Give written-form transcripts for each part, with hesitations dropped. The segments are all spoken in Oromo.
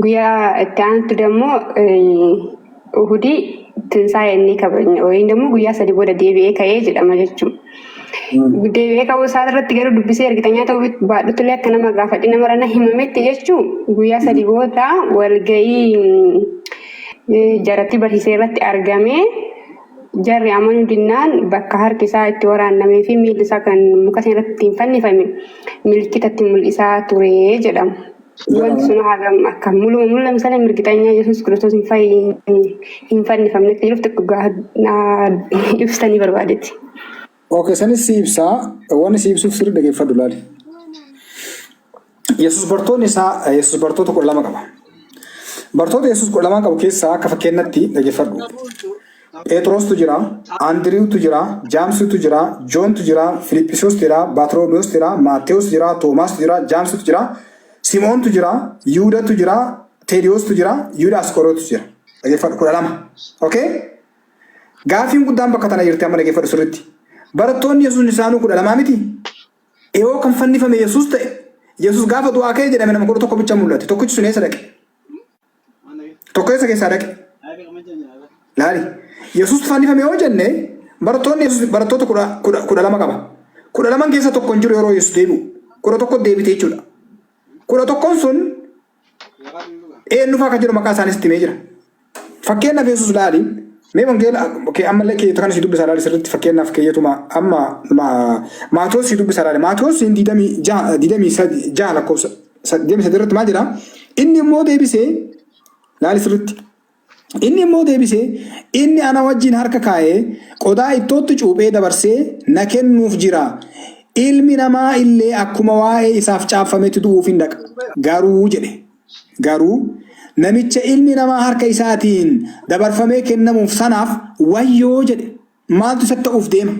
Guyyaa itti aantu immoo Uhudii tinsaa'ee inni kabajna. Wayiin immoo guyyaa 3 booda deebi'ee ka'ee jedhama jechuudha. Deebi'ee ka'uu isaa irratti garuu dubbisee ergitanya ta'uu baadhutullee akka nama gaafadhi nama rana himametti jechuun guyyaa 3 booda walga'ii jaratti barsiisee irratti argamee jarri amanuu dinnaan bakka harki isaa itti waraannamee fi miilli isaa kan muka sana irratti ittiin fannifame milkita itti mul'isaa ture jedhamu. Wanti sun hagam akka muluma mul'ame sana mirgixanyaa Yesuus Kiristoos hin hin fannifamnetti jiruuf xiqqoo ibsanii barbaadetti. Okay, sanis si ibsaa. Wanni si ibsuuf sirrii dhaggeeffadhu laali. Yesuus bartoonni isaa Yesuus bartoota 12 qaba. Bartoota Yesuus 12 qabu keessaa akka fakkeenyatti dhaggeeffadhu. Phexrostu jira, Andiriwtu jira, Jaamsitu jira, Joontu jira, Filiphisiyostu jira, Baatroomiyostu jira, Maatewos jira, Toomastu jira, Jaamsitu jira, Simoontu jira, Yihuudatu jira, Teediyostu jira, Yihudaa Asqorootu jira. Dhaggeeffadhu 12. Okay? Gaaffiin guddaan bakka tana jirti amma dhaggeeffadhu sirriitti. Barattoonni Yesuus isaanuu 12 miti? Yoo kan fannifame Yesuus ta'e, Yesuus gaafa du'aa ka'e jedhame nama 11 bicha mul'ate. Tokkichi sun eessa dhaqe? Tokko eessa keessaa dhaqe? Laali. Yesuus fannifame yoo jenne barattoonni Yesuus barattoota 12 qaba. 12n keessa tokko hin jiru yeroo Yesuus deebi'u. 11 deebite jechuudha. 11n sun eenyufaa kan jedhu maqaa isaanis itti himee jira. Fakkeenyaaf Yesuus laali. Mee wangeela kee ammallee keeyyata kana si dubbisaa laali sirriitti fakkeenyaaf keeyyatuma amma Maatewos si dubbisaa laali. Maatewos 26 26 lakkoofsa 23 irratti maal jedha? Inni immoo deebisee laali sirriitti. Inni immoo deebisee inni ana wajjin harka kaa'ee qodaa ittootti cuuphee dabarsee na kennuuf jira. Ilmi namaa illee akkuma waa'ee isaaf caaffametti du'uuf hin dhaqa. Garuu jedhe. Garuu namicha ilmi namaa harka isaatiin dabarfamee kennamuuf sanaaf wayyoo jedhe. Maaltu isatti ta'uuf deema?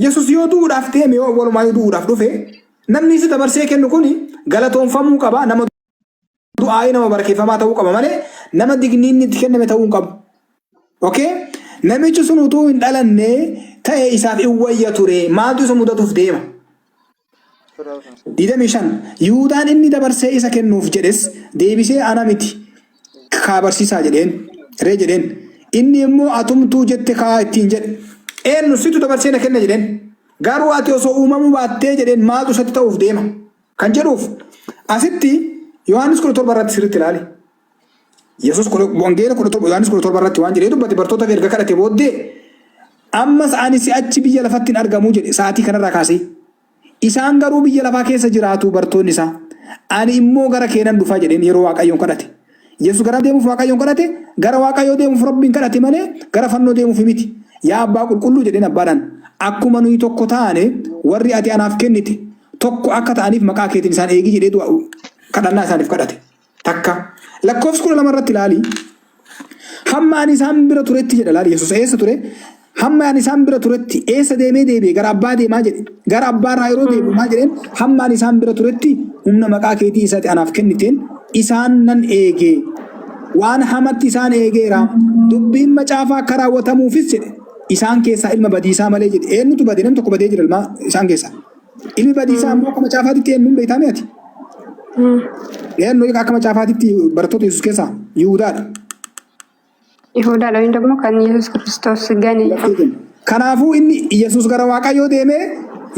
Yesus yoo du'uudhaaf deeme yoo walumaa yoo du'uudhaaf dhufe namni isa dabarsee kennu kun galatoonfamuu qaba nama du'aayii nama barakeeffamaa ta'uu qaba malee nama digniinni itti kenname ta'uu hin qabu. Okay? Namichi sun utuu hin dhalanne ta'e isaaf in wayya ture maaltu isa mudatuuf deema? 25 Yihuudaan inni dabarsee isa kennuuf jedhes deebisee ana miti kaa barsiisaa jedheen ree jedheen. Inni immoo atumtuu jette kaa ittiin jedhe. Eenyu situ dabarsee na kenna jedheen. Garuu ati osoo uumamuu baattee jedheen maaltu isatti ta'uuf deema kan jedhuuf asitti Yohaannis 17 irratti sirriitti ilaali. Yesuus wangeela 17 Yohaannis 17 irratti waan jedhee dubbate bartoota erga kadhate booddee ammas ani si'achi biyya lafatti hin argamu jedhe sa'aatii kanarraa kaasee. Isaan garuu biyya lafaa keessa jiraatu bartoonni isaa. Ani immoo gara kee nan dhufa jedheen yeroo Waaqayyoon kadhate. Yesuus gara deemuuf Waaqayyoon kadhate, gara Waaqayyoo deemuuf Rabbiin kadhate malee gara fannoo deemuuf miti. Yaa Abbaa qulqulluu jedheen Abbaadhaan, akkuma nuyi tokko taane warri ati anaaf kennite tokko akka ta'aniif maqaa keetiin isaan eegi jedhee du'a kadhannaa isaaniif kadhate. Takka. Lakkoofsa 12 irratti ilaali. Hamma ani isaan bira turetti jedha laali Yesuus eessa ture? Hamma ani isaan bira turetti eessa deemee deebi'e gara abbaa deemaa jedhe. Gara abbaa irraa yeroo deebi'u maal jedheen? Hamma ani isaan bira turetti humna maqaa keetii isa ati anaaf kenniteen isaan nan eege. Waan hamatti isaan eegeera. Dubbiin macaafaa akka raawwatamuufis jedhe. Isaan keessaa ilma badiisaa malee jedhe. Eenyutu bade? Namni tokko badee jira ilma isaan keessaa. Ilmi badiisaa ammoo akka macaafaatitti eenyuun beektaa mi'ati? Eenyu akka macaafaatitti barattoota Yesuus keessaa Yihuudaadha. Yihuudaadha ወይም ደግሞ kan Yesuus Kiristoos gane jedhama. Kanaafuu inni Yesuus gara Waaqayyoo deemee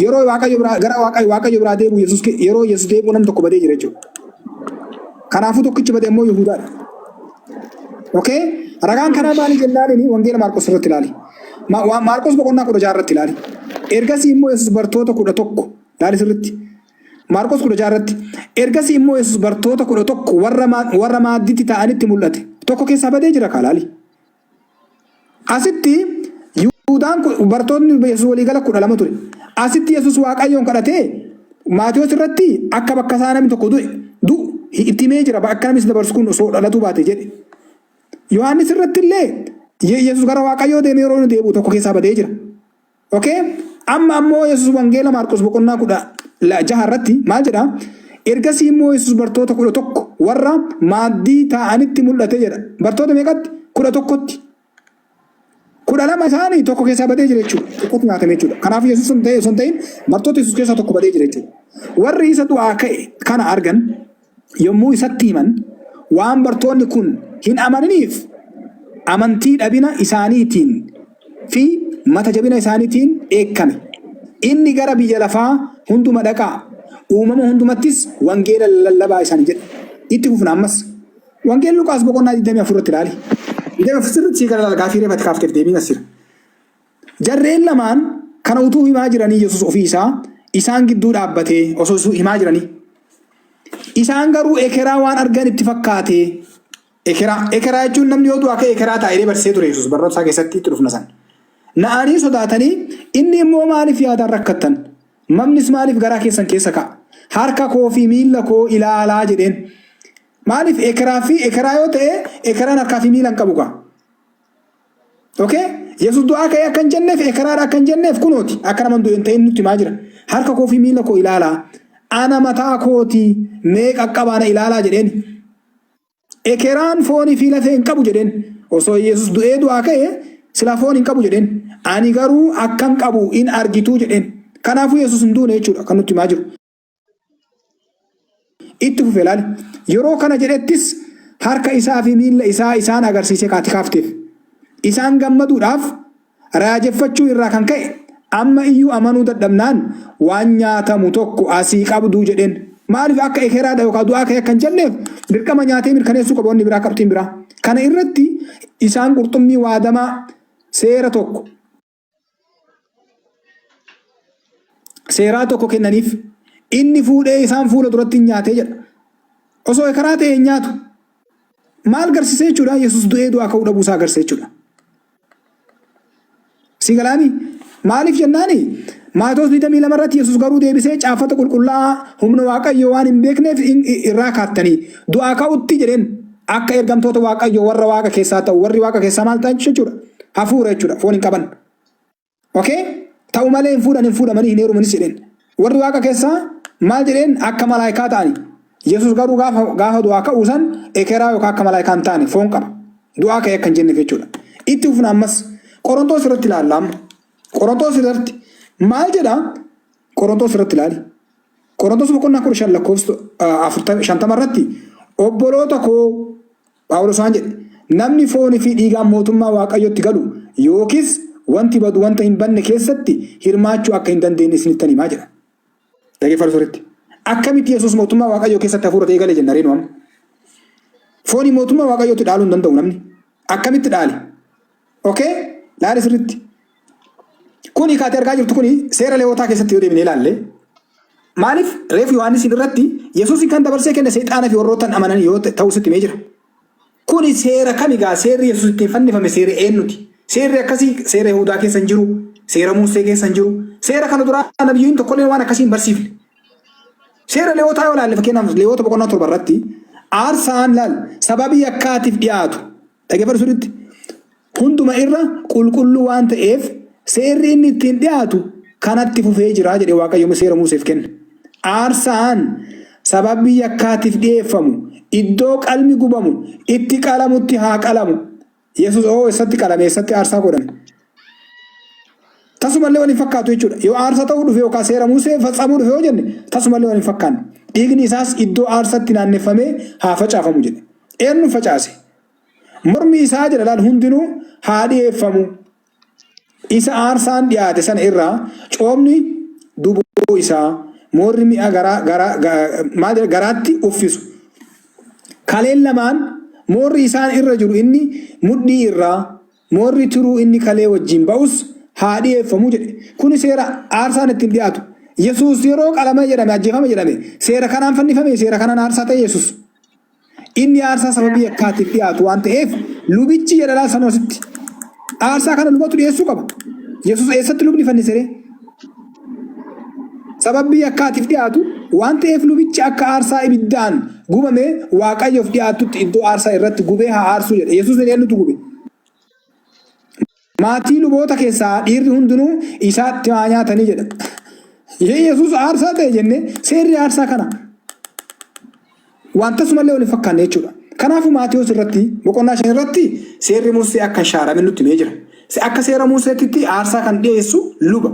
yeroo Waaqayyo biraa gara Waaqayyo Waaqayyo biraa deemu Yesuus yeroo Yesuus deemu namni tokko badee jira jechuudha. Kanaafuu tokkichi bade immoo Yihuudaadha. Okay? Ragaan kanaa maali jennaan inni wangeela Maarqos irratti ilaali. Maarqos boqonnaa 16 irratti ilaali. Ergasii immoo Yesuus bartoota 11 ilaali sirriitti. Maarqos 16 irratti. Ergasii immoo Yesuus bartoota 11 warra maaddiitti taa'anitti mul'ate. Tokko keessaa badee jira kaa laali. Asitti Yihuudaan bartoonni Yesuus waliigala 12 ture. Asitti Yesuus Waaqayyoon kadhatee Maatewos irratti akka bakka isaa namni tokko du'e du'u itti himee jira akka namni si dabarsu kun osoo dhalatuu baate jedhe. Yohaannis irratti illee Yesuus gara Waaqayyoo deemee yeroo inni deebi'u tokko keessaa badee jira. Okay? Amma ammoo Yesuus wangeela Maarqos boqonnaa 16 irratti maal jedha? Ergasii immoo Yesuus bartoota 11 warra maaddii taa'anitti mul'ate jedha. Bartoota meeqatti? 11tti. 12 isaanii tokko keessaa badee jira jechuudha. Tokkotu nyaatame jechuudha. Kanaaf Yesuus sun ta'e osoo hin ta'in bartoota Yesuus keessaa tokko badee jira jechuudha. Warri isa du'aa ka'e kana argan yommuu isatti himan Waan bartoonni kun hin amaniniif amantii dhabina isaaniitiin fi mata jabina isaaniitiin dheekkame. Inni gara biyya lafaa hunduma dhaqaa, uumama hundumattis wangeela lallabaa isaanii jedhe. Itti fufna ammas. Wangeela Luqaas boqonnaa 24 irratti ilaali. 24 sirriitti sii gara gaafii reefatti kaafteef deebiin as jira. Jarreen lamaan kana utuu himaa jiranii Yesus ofii isaa isaan gidduu dhaabbatee osoo himaa jiranii. Isaan garuu ekeraa waan argan itti fakkaate. Ekeraa ekeraa jechuun namni yoo du'aa ka'e ekeraa ta'a jedhee barsiisee ture Yesus barnoota isaa keessatti itti dhufna san. Na'anii sodaatanii inni immoo maaliif yaadaan rakkattan? Mamnis maaliif garaa keessan keessa ka'a? Harka koo fi miilla koo ilaalaa jedheen. Maaliif ekeraa fi ekeraa yoo ta'e ekeraan harkaa fi miila hin qabu kaa. Okay? Yesus du'aa ka'ee akka hin jenneef ekeraadha akka hin jenneef kunooti akka nama du'e hin ta'in nutti himaa jira. Harka koo fi miila koo ilaalaa. Ana mataa kooti mee qaqqabaa na ilaalaa jedheen. Ekeraan foonii fi lafee hin qabu jedheen. Osoo Yesus du'ee du'aa ka'e silaa foon hin qabu jedheen. Ani garuu akkan qabu in argituu jedheen. Kanaafuu Yesus hin duune jechuudha kan nutti himaa jiru. Itti fufe ilaali. Yeroo kana jedhettis harka isaa fi miilla isaa isaan agarsiisee kaati kaafteef. Isaan gammaduudhaaf raajeffachuu irraa kan ka'e amma iyyuu amanuu dadhabnaan waan nyaatamu tokko asii qabduu jedheen. Maaliif akka ekeraadha yookaan du'aa ka'e akka hin jenneef dirqama nyaatee mirkaneessuu qaba wanni biraa qabxiin biraa. Kana irratti isaan qurxummii waadamaa seera tokko seeraa tokko kennaniif inni fuudhee isaan fuula duratti hin nyaatee jedha. Osoo karaa ta'e hin nyaatu. Maal garsiisa jechuudha? Yesus du'ee du'aa ka'uu dhabuu isaa agarsiisa jechuudha. Si galaami? Maaliif jennaani? Maatoos 22 irratti Yesus garuu deebisee caaffata qulqullaa'aa humna Waaqayyoo waan hin beekneef irraa kaattanii du'aa ka'utti jedheen akka ergamtoota Waaqayyoo warra Waaqa keessaa ta'u warri Waaqa keessaa maal ta'an jechuudha? Hafuura jechuudha foon hin qaban. Okay? Ta'u malee hin fuudhan hin fuudhamanii hin heerumanis jedheen. Warri Waaqa keessaa maal jedheen akka malaayikaa ta'ani. Yesus garuu gaafa gaafa du'aa ka'uu san ekeraa yookaan akka malaayikaa hin taane foon qaba. Du'aa ka'e akka hin jenneef jechuudha. Itti fufna ammas Qorontoos irratti ilaalla amma. Qorontoos irratti maal jedha? Qorontoos irratti ilaali. Qorontoos boqonnaa 15 lakkoofsa 50 irratti obboloota koo Phaawulos waan jedhe, Namni foonii fi dhiigaan mootummaa Waaqayyootti galu yookiis wanti badu wanta hin badne keessatti hirmaachuu akka hin dandeenye isinittan himaa jedha. Dhaggeeffadhu sirriitti. Akkamitti Yesuus mootummaa Waaqayyoo keessatti hafuura ta'ee gale jenna ree nu amma? Foonii mootummaa Waaqayyootti dhaaluu hin danda'u namni. Akkamitti dhaale? Okay? Laali sirriitti. Kuni kaati argaa jirtu kuni seera Leewwotaa keessatti yoo deebinee ilaalle maaliif reefu Yohaannisiin irratti Yesuusin kan dabarsee kenne seexaana fi warroottan amanan yoo ta'uu sitti himee jira. Kuni seera kami gaa seerri Yesuus ittiin fannifame seera eenyuti? Seerri akkasii seera Yihudaa keessa hin jiru, seera Musee keessa hin jiru, seera kana duraa nabiyyiin tokkollee waan akkasii hin barsiifne. Seera Leewwotaa yoo ilaalle fakkeenyaaf Leewwota boqonnaa 7 irratti aarsaan laal sababii yakkaatiif dhiyaatu dhaggeeffadhu sirriitti. Hunduma irra qulqulluu waan ta'eef seerri inni ittiin dhi'aatu kanatti fufee jira jedhe Waaqayyo seera Museef kenne. Aarsaan sababii yakkaatiif dhi'eeffamu iddoo qalmi gubamu itti qalamutti haa qalamu. Yesus hoo eessatti qalame? Eessatti aarsaa godhame? Tasumallee wal hin fakkaatu jechuudha. Yoo aarsaa ta'uu dhufe yookaan seera Musee faccamuu dhufe yoo jenne tasumallee wal hin fakkaanne. Dhiigni isaas iddoo aarsatti naanneffamee haa facaafamu jedhe. Eenyu facaase? Mormi isaa jedha laal hundinuu haa dhi'eeffamu. Isa aarsaan dhi'aate sana irraa coomni duboo isaa moorri mi'a garaa garaa maal jedha garaatti uffisu. Kaleen lamaan moorri isaan irra jiru inni mudhii irraa moorri tiruu inni kalee wajjin ba'us haa dhi'eeffamu jedhe. Kuni seera aarsaan ittiin dhi'aatu. Yesuus yeroo qalame jedhame ajjeefame jedhame seera kanaan fannifame seera kanaan aarsaa ta'e Yesuus. Inni aarsaa sababii yakkaatiif dhiyaatu waan ta'eef lubichi jedha laal sanoo asitti. Aarsaa kana lubatu dhiyeessuu qaba. Yesuus eessatti lubni fannise ree? Sababii yakkaatiif dhiyaatu waan ta'eef lubichi akka aarsaa ibiddaan gubame Waaqayyoof dhiyaatutti iddoo aarsaa irratti gubee haa aarsuu jedhe. Yesuus eenyutu gube? Maatii luboota keessaa dhiirri hundinuu isaatti haa nyaatanii jedha. Yesuus aarsaa ta'e jennee seerri aarsaa kana. Waan tasumallee wal hin fakkaanne jechuudha. Kanaafuu Maatiyos irratti boqonnaa 5 irratti seerri Musee akka hin shaaramin nutti himee jira. Akka seera Museetitti aarsaa kan dhiyeessu luba.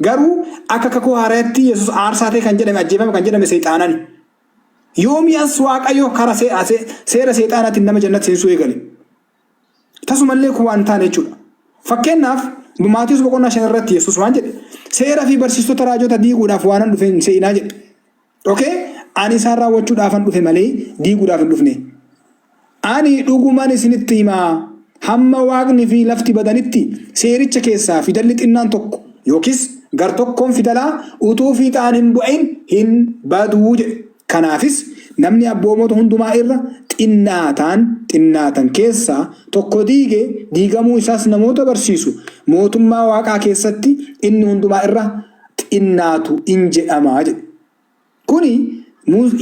Garuu akka kakuu haaraatti Yesuus aarsaa ta'e kan jedhame ajjeefame kan jedhame seexaanani. Yoomii as Waaqayyo kara seera seexaanaatiin nama jannata seensuu eegale? Tasumallee kun waan hin taane jechuudha. Fakkeenyaaf Maatiyus boqonnaa 5 irratti Yesuus waan jedhe, seera fi barsiistota raajota diiguudhaaf waanan dhufe hin se'inaa jedhe. Okay? Ani isaan raawwachuudhaafan dhufe malee diiguudhaaf hin dhufne. Ani dhuguman isinitti himaa, hamma waaqni fi lafti badanitti seericha keessaa fidalli xinnaan tokko yookiis gar tokkoon fidalaa utuu fiixaan hin bu'in hin badu jedhe. Kanaafis namni abboomota hundumaa irra xinnaataan xinnaatan keessaa tokko diige, diigamuu isaas namoota barsiisu, mootummaa Waaqaa keessatti inni hundumaa irra xinnaatu in jedhama jedhe. Kuni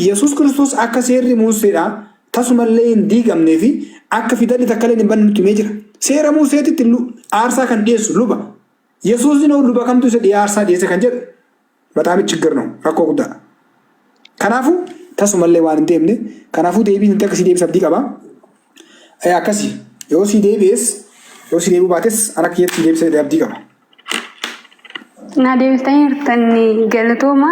Yesuus Kiristoos akka seerri Muuseedhaa tasumallee hin diigamnee fi akka fidalli takkallee hin banne nutti himee jira. Seera Muuseetitti aarsaa kan dhiyeessu luba. Yesuus luba kamtu isa aarsaa dhiyeesse kan jedhu በጣም ችግር ነው, rakkoo guddaadha. Kanaafuu tasumallee waan hin deemne, kanaafuu deebiin hin akkasii deebisa abdii qaba. Akkasii yoo si deebi'es, yoo si deebi'uu baates, ana kiyyatti si deebisa abdii qaba. Naa deebistanii jirtan, galatooma.